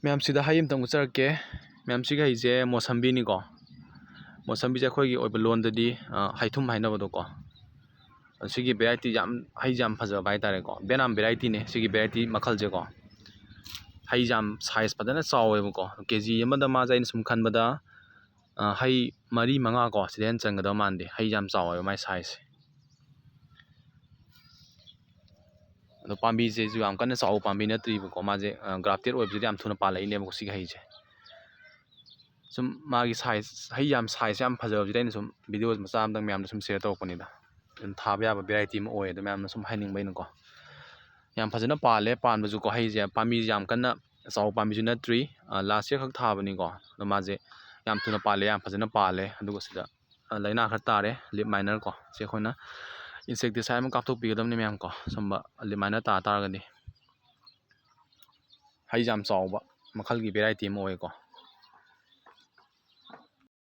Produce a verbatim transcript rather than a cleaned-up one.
ꯃꯌꯥꯝꯁꯤꯗ ꯍꯩ ꯑꯝꯇꯪ ꯎꯠꯆꯔꯛꯀꯦ꯫ ꯃꯌꯥꯝꯁꯤꯒꯤ ꯍꯩꯁꯦ ꯃꯣꯁꯝꯕꯤꯅꯤꯀꯣ꯫ ꯃꯣꯁꯝꯕꯤꯁꯦ ꯑꯩꯈꯣꯏꯒꯤ ꯑꯣꯏꯕ ꯂꯣꯟꯗꯗꯤ, ꯑ, ꯍꯩꯊꯨꯝ ꯍꯥꯏꯅꯕꯗꯣꯀꯣ꯫ ꯁꯤꯒꯤ variety ꯌꯥꯝ, ꯍꯩꯁꯦ ꯌꯥꯝ ꯐꯖꯕ ꯍꯥꯏꯇꯥꯔꯦꯀꯣ꯫ ꯕꯦꯅꯥꯝ varietyꯅꯦ ꯁꯤꯒꯤ variety ꯃꯈꯜꯁꯦꯀꯣ꯫ ꯍꯩꯁꯦ ꯌꯥꯝ size ꯐꯖꯅ ꯆꯥꯎꯋꯦꯕꯀꯣ꯫ KG ꯑꯃꯗ ꯃꯥꯁꯦ ꯑꯩꯅ ꯁꯨꯝ ꯈꯟꯕꯗ, ꯑ, ꯍꯩ ꯃꯔꯤ ꯃꯉꯥ ꯀꯣ, ꯁꯤꯗꯩ ꯍꯦꯟꯅ ꯆꯟꯒꯗꯕ ꯃꯥꯟꯗꯦ꯫ ꯍꯩ ꯌꯥꯝ ꯆꯥꯎꯋꯦꯕ ꯃꯥꯏ sizeꯁꯦ꯫ ꯑꯗꯣ ꯄꯥꯝꯕꯤꯁꯤꯁꯨ ꯌꯥꯝ ꯀꯟꯅ ꯆꯥꯎꯕ ꯄꯥꯝꯕꯤ ꯅꯠꯇ꯭ꯔꯤꯕꯀꯣ꯫ ꯃꯥꯁꯦ, ꯑ, grafted ꯑꯣꯏꯕꯁꯤꯗ ꯌꯥꯝ ꯊꯨꯅ ꯄꯥꯜꯂꯛꯏꯅꯦꯕꯀꯣ ꯁꯤꯒꯤ ꯍꯩꯁꯦ꯫ ꯁꯨꯝ ꯃꯥꯒꯤ size, ꯍꯩ ꯌꯥꯝ size ꯌꯥꯝ ꯐꯖꯕꯁꯤꯗ ꯑꯩꯅ ꯁꯨꯝ video ꯃꯆꯥ ꯑꯝꯇꯪ ꯃꯌꯥꯝꯗ ꯁꯨꯝ share ꯇꯧꯔꯛꯄꯅꯤꯗ꯫ ꯑꯗꯨꯝ ꯊꯥꯕ ꯌꯥꯕ variety ꯑꯃ ꯑꯣꯏ ꯑꯗꯣ ꯃꯌꯥꯝꯅ ꯁꯨꯝ ꯍꯥꯏꯅꯤꯡꯕ ꯑꯩꯅꯀꯣ꯫ ꯌꯥꯝ ꯐꯖꯅ ꯄꯥꯜꯂꯦ, ꯄꯥꯟꯕꯁꯨꯀꯣ꯫ ꯍꯩꯁꯦ ꯄꯥꯝꯕꯤꯁꯦ ꯌꯥꯝ ꯀꯟꯅ ꯆꯥꯎꯕ ꯄꯥꯝꯕꯤꯁꯨ ꯅꯠꯇ꯭ꯔꯤ꯫ ꯑ, last year ꯈꯛ ꯊꯥꯕꯅꯤꯀꯣ꯫ ꯑꯗꯣ ꯃꯥꯁꯦ ꯌꯥꯝ ꯊꯨꯅ ꯄꯥꯜꯂꯦ, ꯌꯥꯝ ꯐꯖꯅ ꯄꯥꯜꯂꯦ꯫ ꯑꯗꯨꯒ ꯁꯤꯗ, ꯑ, ꯂꯥꯏꯅꯥ ꯈꯔ ꯇꯥꯔꯦ, leaf miner ꯀꯣ꯫ ꯁꯤ ꯑꯩꯈꯣꯏꯅ insecticide ꯑꯃ ꯀꯥꯞꯊꯣꯛꯄꯤꯒꯗꯕꯅꯤ ꯃꯌꯥꯝ ꯀꯣ꯫ ꯁꯨꯝꯕ leaf miner ꯇꯥ ꯇꯥꯔꯒꯗꯤ꯫ ꯍꯩꯁꯦ ꯌꯥꯝ ꯆꯥꯎꯕ ꯃꯈꯜꯒꯤ variety ꯑꯃ ꯑꯣꯏꯀꯣ꯫